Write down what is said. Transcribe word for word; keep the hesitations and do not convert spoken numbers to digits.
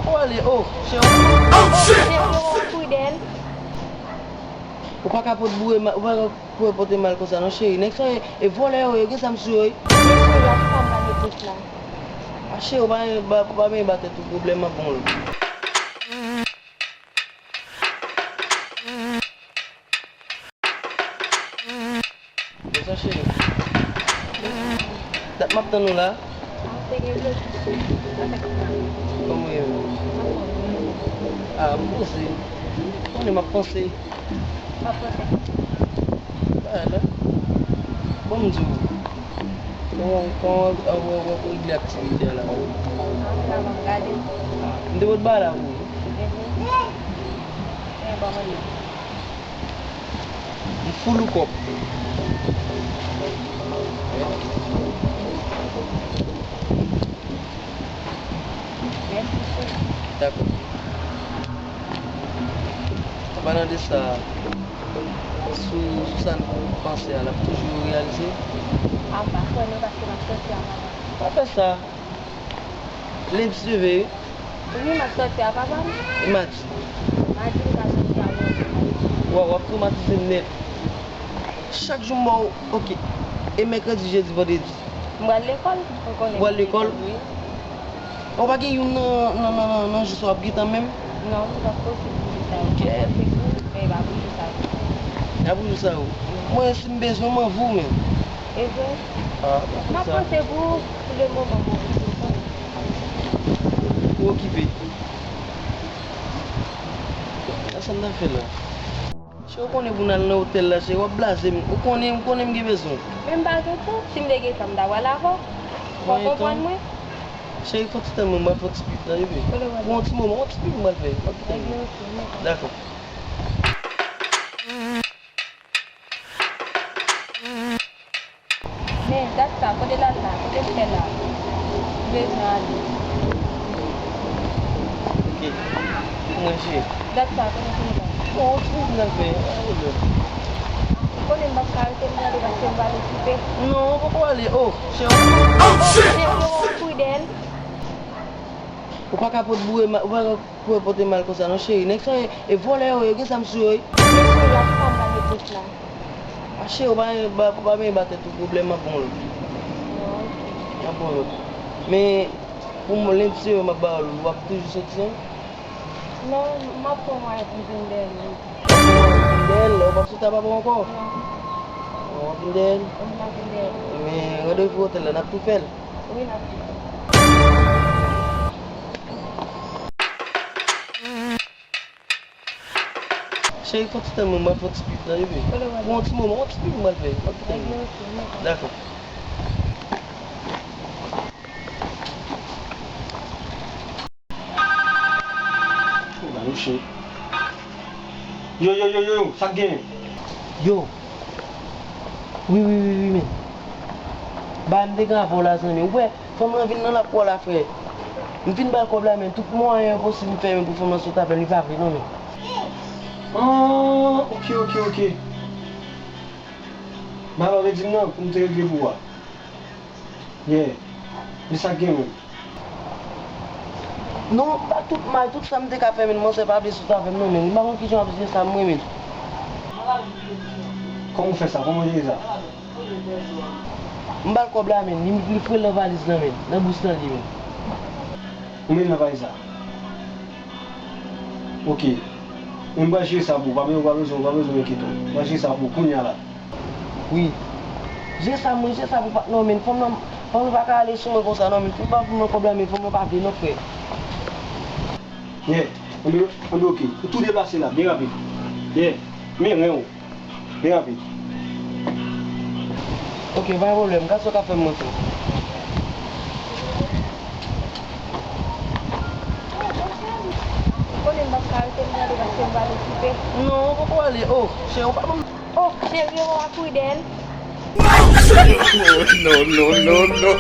Ou ale, oh, cheri. Oh, shit! Cheri, w ap kouri dèyè l. Ou pa ka pot boure ma-, ou pa ka pote mal konsa non, cheri. Nèg sa yo, e vòlè yo ye, yo gen zam sou yo, wi. Mesye, la, ki sa m pa gen plis la? A, cheri, ou pa, pa, pa, pa, pa, pa tèt ou pwoblèm, m ap bon l. Bonjou, cheri. Dat m ap tann ou la. Kòman w ye menm? A, m poze. Konnen m ap panse. Bagay la. Bon, m di w. Kòman, kòman w ap, w ap, w ap regle aktivite a la? M te pot bagay la pou ou. M full ou kòb. Mèsi, cheri. Dakò. An palan de sa, sou, sou sa n panse a, l ap toujou reyalize? A, m pa kwè non, paske m ap sòti a, papa. Pa fè sa. Lendi se veye. Wi, m ap sòti a papa m. E madi? Madi m ka sòti a, mwen. Wa, w ap twomatize m nèt. Chak jou m ba w, oke. E mèkredi, jedi, vandredi? M pral lekòl, ou konnen. Ou pral lekòl? Wi. Ou pa gen youn nan, nan, nan, nan, nan jou sa w ap gentan menm? Non, li pa posib pou jou sa yo. Kèt. M ap panse pou ou, men e pa pou jou sa yo. E pa pou jou sa yo. Mwen, si m bezwen w, m anvi w menm. E vre? A, m ap panse pou ou, pou le moman, m okipe, ou konnen. Ou okipe? Sa, sa m ta fè la? Cheri, ou konnen pou n al nan otèl la, cheri, w ap blaze m. Ou konnen, ou konnen m gen bezwen w. Men m pa gen tan. Si m te gen tan, m ta pral avè w. Ou konprann mwen? Cheri, fè w ti tann mwen, m pral fè w ti pip nan, epi. Ou yon ti moman, yon ti pip m pral fè. M ap tann. Dakò. Men, dat sa, kote l al la? Kote l fè la? M bezwen ale. Oke. Mwen, cheri. Dat sa, kote l fè la? Bon, ou ti bezwen al fè, pa gen pwoblèm. Ou konnen m p ap ka rete, m prale paske m pral okipe. Non, ou poko ale. Oh, cheri. Oh, shit! Cheri, w ap kouri dèyè l. Ou pa ka pot boure ma-, ou pa ka Pou yo pote mal konsa non, cheri. Nèg sa yo, e vòlè yo ye, yo gen zam sou yo, wi. Mesye, la, ki sa m pa gen plis la? A, cheri, ou pa, pa, pa, pa ba tèt ou pwoblèm, m ap bon l. M ap bon l. Men, pou m, lendi se yo m ap ba w l, w ap toujou soti an? Non, m ap pran mwayen pou m vin dèyè l. W ap vin dèyè l, w ap soti a papa ankò? Non. W ap vin dèyè l? Wi, m ap vin dèyè l. Men, randevou otèl la, n ap tou fè l? Wi, n ap tou fè l. Cheri, fè w ti tann mwen, m pral fè w ti pip nan, bebe. Pou yon ti moman, yon ti pip m pral fè. Dakò. Yo, yo, yo, yo, sa k genyen? Yo. Wi, wi, wi, wi, men. Ba, m te gen avè w la, zanmi. Ou wè, fanm lan vin nan lakou a la, frè. M fin ba l kòb la, men tout mwayen posib m fè, men pou fanm lan sot avè l, li pa vle, non, men. Ah, oke, oke, oke. Ba, ou vle di m nan, pou m te regle pou ou a. Yeah. Men sa k gen menm? Non, pa tout mal, tout sa m te ka fè, men manzè pa vle sot avè m non, men li pa konn kijan w ap jere sa, mwen, men. Kòman w fè sa? Kòman w jere sa? M ba l kòb la, men li, li foure l nan valiz lan, men, nan bous lan li, men. Ou met l nan valiz la? Oke. Men m pral jere sa pou ou, pa bezwen, pa bezwen, pa bezwen enkyete w. M pral jere sa pou ou kounya la. Wi. Jere sa, mwen jere sa pou patnè w, men fanm nan, fanm nan pa ka ale sou mwen konsa non, men fanm nan pa vle non, frè. Yeah, anben, anben, oke. Ou tou deplase la, byen rapid. Yeah, men ren w. Byen rapid. Oke, pa gen pwoblèm, gad sa w ka fè m mwen tou. Ou konnen m p ap ka rete, m prale paske m pral okipe. Non, ou poko ale. Oh, cheri, ou pa ban m. Oh, cheri, w a kouri dèyè l. No, no, no, no.